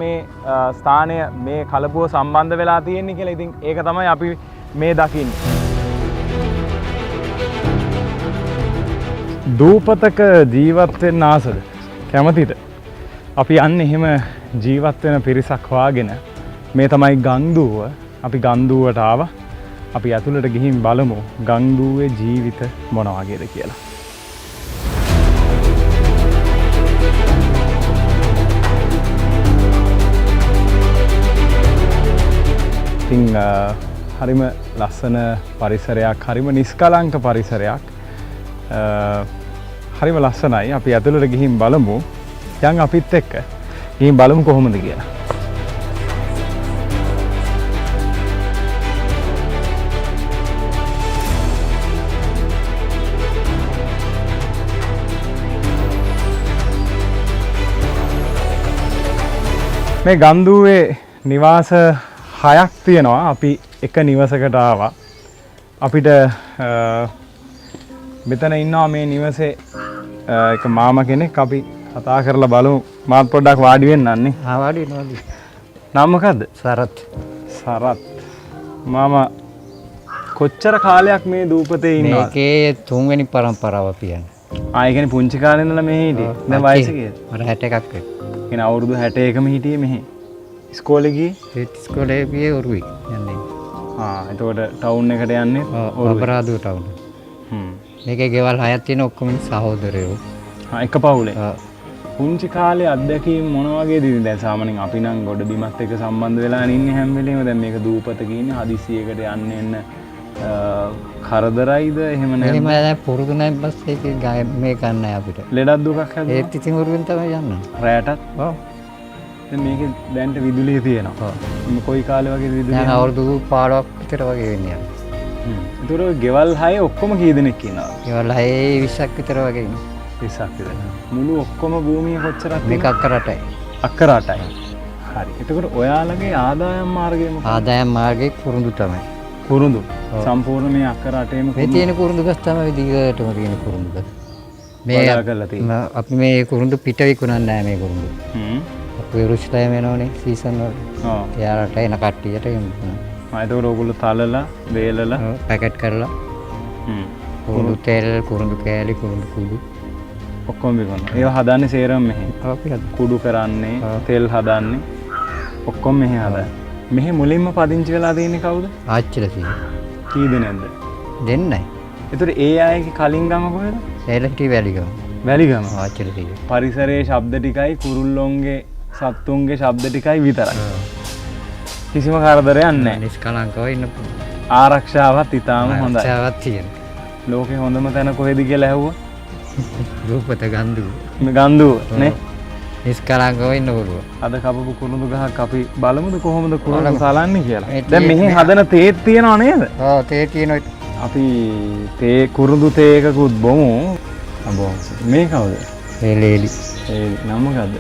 මේ ස්ථානය මේ කලපුව සම්බන්ධ වෙලා තියෙන්නේ කියලා. ඉතින් ඒක තමයි අපි මේ දකින්නේ. දූපතක ජීවත් වෙන්න ආසද? කැමතිද? අපි යන්නේ එහෙම ජීවත් වෙන පිරිසක් හොයාගෙන. මේ තමයි ගංදුව. අපි ගංදුවට ආවා. අපි ඇතුළට ගිහින් බලමු ගංදුවේ ජීවිත මොන වගේද කියලා. ඉතින් හරිම ලස්සන පරිසරයක්, හරිම නිස්කලංක පරිසරයක්, හරිම ලස්සනයි. අපි ඇතුළට ගිහින් බලමු. යන් අපිත් එක්ක ගිහින් බලමු කොහොමද කියලා. මේ ගන්දුවේ නිවාස 6ක් තියෙනවා. අපි එක නිවසකට ආවා. අපිට මෙතන ඉන්නවා මේ නිවසේ එක මාමා කෙනෙක්. අපි කතා කරලා බලමු. මාත් පොඩ්ඩක් වාඩි වෙන්න අන්නේ. ආ, වාඩි වෙන්න, වාඩි. නම මොකද්ද? සරත්. සරත්. මාමා කොච්චර කාලයක් මේ දූපතේ ඉන්නවද? මේකේ තුන්වෙනි පරම්පරාව අපි යන්නේ. ආ, ඒ කියන්නේ පුංචි කාලේ ඉඳලා මෙහෙ හිටියේ. දැන් වයස කීයද? මට 61ක් වෙයි. ඒ කියන්නේ අවුරුදු 61ම හිටියේ මෙහෙ. ඉස්කෝලේ ගියේ? ඒත් ඉස්කෝලේ ගියේ ඔරුවේ යන්නේ. ආ, එතකොට ටවුන් එකට යන්නේ ඔරුවේ. අපරාධුව ටවුන්. මේකේ ගෙවල් 6ක් තියෙන ඔක්කොම සහෝදරයෝ. ආ, එක පවුලේ. පුංචි කාලේ අත්දැකීම් මොන වගේද ඉතින්? දැන් සාමාන්‍යයෙන් අපි නම් ගොඩ බිමත් එක්ක සම්බන්ධ වෙලා ඉන්නේ හැම වෙලේම. දැන් මේක දූපතක ඉන්නේ හදිස්සියකට යන්න එන්න කරදරයිද එහෙම නැද්ද? එහෙම නෑ, පුරුදු නෑ. බස් එකේ මේ ගන්න නෑ අපිට. ලෙඩක් දුකක් හැදුනා? ඒත් ඉතින් උරුවෙන් තමයි යන්නේ. රැටත්? ඔව්. දැන් මේකේ දැන්ට විදුලිය තියෙනවා. ඔව්. මේ කොයි කාලේ වගේද විදුලිය? දැන් අවුරුදු 15ක් විතර වගේ වෙන්නේ අර. ඒතර ඔය ගෙවල් 6 ඔක්කොම කී දෙනෙක් ඉන්නවද? ගෙවල් 6 20ක් විතර වගේ ඉන්නවා. 20ක් විතර. මුළු ඔක්කොම භූමිය කොච්චරක් මේක තියෙනවද? අක්කර 8යි. අක්කර 8යි. හරි. එතකොට ඔයාලගේ ආදායම් මාර්ගය මොකක්ද? ආදායම් මාර්ගය කුරුඳු තමයි. කුරුඳු. ඔව්. සම්පූර්ණ මේ අක්කර 8ේම මේ කුරුඳු. තියෙන කුරුඳු ගස් තමයි දිගටම තියෙන කුරුඳු ගස්. මේ වඩා කරලා තියෙන්නේ. අපි මේ කුරුඳු පිට විකුණන්නේ නෑ මේ කුරුඳු. අපි රුස්ලෑම එනෝනේ සීසන් වල. එයාලට එන කට්ටියට එහෙම විකුණනවා. එතකොට ඕගොල්ලෝ තලලා, වේලලා, ඔව්, පැකට් කරලා. කුරුඳු තෙල්, කුරුඳු කෑලි, කුරුඳු කුඩු ඔක්කොම විකුණනවා. ඒවා හදන්නේ සේරම මෙහෙ. ඔව්, අපි හදනවා. කුඩු කරන්නේ, ඔව්. තෙල් හදන්නේ ඔක්කොම මෙහෙ හදන්නේ. මෙහෙ මුලින්ම පදිංචි වෙලා තියෙන්නේ කවුද? ආච්චිලා තියෙන්නේ. කී දෙනෙක්ද? දෙන්නයි. එතකොට ඒ අයගේ කලින් ගම කොහෙද? ඒලා හිටියේ වැලිගම. වැලිගම. ඔව්, ආච්චිලා තියෙන්නේ. පරිසරයේ ශබ්ද ටිකයි කුරුල්ලොන්ගේ සත්තුන්ගේ ශබ්ද ටිකයි විතරයි. ඔව්. කිසිම කරදරයක් නැහැ. නිෂ්කලංකව ඉන්න පුළුවන්. ආරක්ෂාවත් ඉතාම හොඳයි. ආරක්ෂාවක් තියෙනවා. ලෝකේ හොඳම තැන කොහෙද කියලා ඇහුවා? දූපත ගන්දුව. මේ ගන්දුව නේ? ඔව්. නිෂ්කලංකව ඉන්න පුළුවන්. අද කපපු කුරුඳු ගහක් අපි බලමුද කොහොමද කුරුඳු බලමු. සලන්නේ කියලා. මේ දැන් මෙහි තියෙන්නේ හදන තේත් තියෙනව නේද? ඔව්, තේ තියෙනවා. අපි තේ කුරුඳු තේ එකකුත් බොමු. අබෝ මේ කවුද? ඒ ලේලි. ඒ නම මොකද්ද?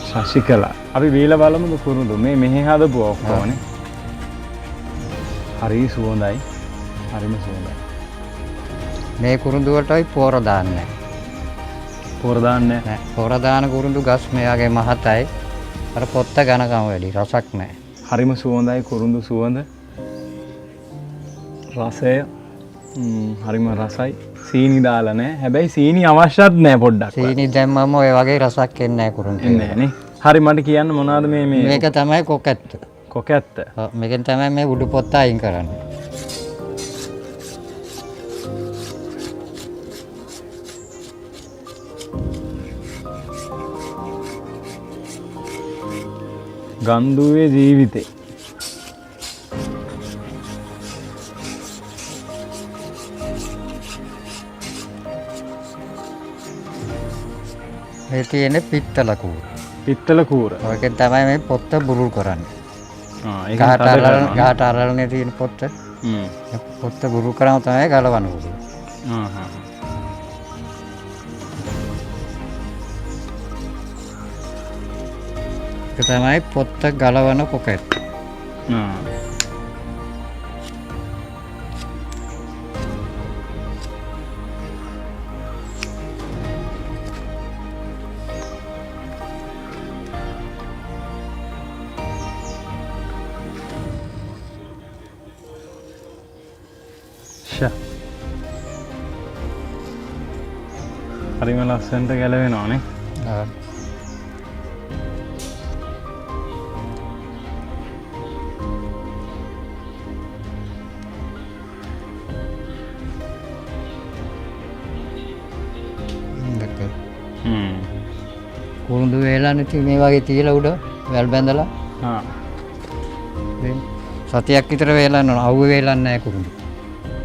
ශශිකලා. අපි බීලා බලමුද කුරුඳු? මේ මෙහි හදපුවා ඔක්කොම නේ. හරි සුවඳයි. හරිම සුවඳයි. මේ කුරුඳු වලටයි පොර දාන්නේ නැහැ. පොර දාන්නේ නැහැ. නෑ, පොර දාන කුරුඳු ගස් මේ වගේ මහතයි. අර පොත්ත ඝනකම වැඩි, රසක් නෑ. හරිම සුවඳයි කුරුඳු සුවඳ. රසය හරිම රසයි. සීනි දාලා නෑ. හැබැයි සීනි අවශ්‍යත් නෑ පොඩ්ඩක්. සීනි දැම්මම ඔය වගේ රසක් එන්නේ නෑ කුරුඳු. එන්නේ නෑ නේ. හරි මට කියන්න මොනවද මේ මේක තමයි කොකැත්ත. කොකැත්ත. ඔව්, මේකෙන් තමයි මේ උඩු පොත්ත අයින් කරන්නේ. ගන්දුවේ ජීවිතේ. මේ තියෙන්නේ පිත්තල කූර. පිත්තල කූර. ඔයකෙන් තමයි මේ පොත්ත බුරුල් කරන්නේ. ඒකෙන් තද කරනවා. ගහට අරලනේ තියෙන පොත්ත. ඒ පොත්ත බුරුල් කරාම තමයි ගලවන්න පුළුවන්. ඒක තමයි පොත්ත ගලවන පොකට්. හරිම ලස්සනට ගැලවෙනවා නේ. ඔව්. දැක්කද? කුරුඳු වේලන්න ඉතින් මේ වගේ තියලා උඩ වැල් බැඳලා මේ සතියක් විතර වේලන්න ඕන. අවුව වේලන්නේ නැහැ කුරුඳු.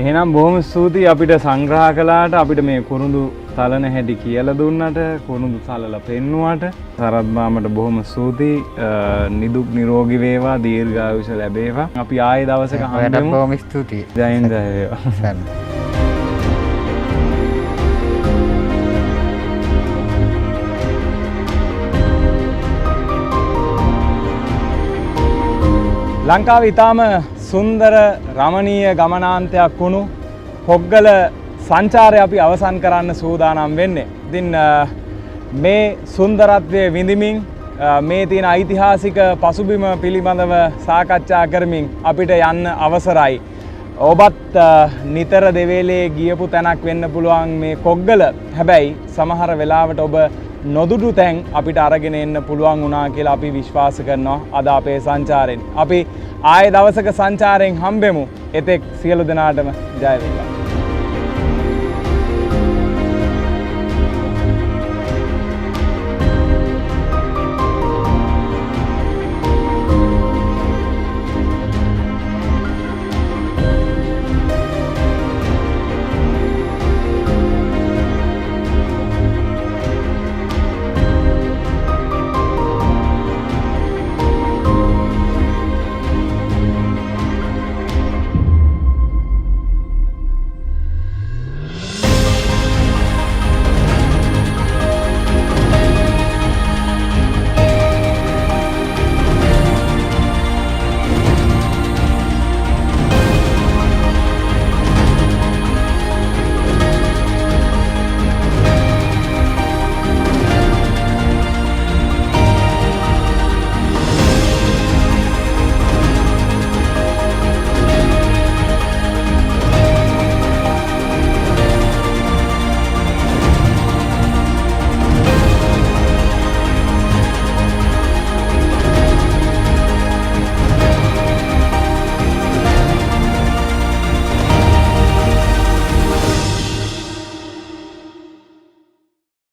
එහෙනම් බොහොම ස්තුතියි අපිට සංග්‍රහ කළාට, අපිට මේ කුරුඳු තලන හැටි කියලා දුන්නට, කුරුඳු තලලා පෙන්නුවාට. සරත් මාමට බොහොම ස්තුතියි. නිදුක් නිරෝගී වේවා, දීර්ඝායුෂ ලැබේවා. අපි ආයේ දවසක ඔයාලටත් හම්බෙමු. බොහොම ස්තුතියි. ජයෙන් ජය වේවා. සර්. ලංකාවේ ඉතාම සුන්දර රමණීය ගමනාන්තයක් වුණු කොග්ගල සංචාරය අපි අවසන් කරන්න සූදානම් වෙන්නේ. ඉතින් මේ සුන්දරත්වය විඳිමින්, මේ තියෙන ඓතිහාසික පසුබිම පිළිබඳව සාකච්ඡා කරමින් අපිට යන්න අවසරයි. ඔබත් නිතර දෙවේලේ ගියපු තැනක් වෙන්න පුළුවන් මේ කොග්ගල. හැබැයි සමහර වෙලාවට ඔබ නොදුටු තැන් අපිට අරගෙන එන්න පුළුවන් වුණා කියලා අපි විශ්වාස කරනවා අද අපේ සංචාරයෙන්. අපි ආයෙ දවසක සංචාරයෙන් හම්බෙමු. එතෙක් සියලු දෙනාටම ජය වේවා.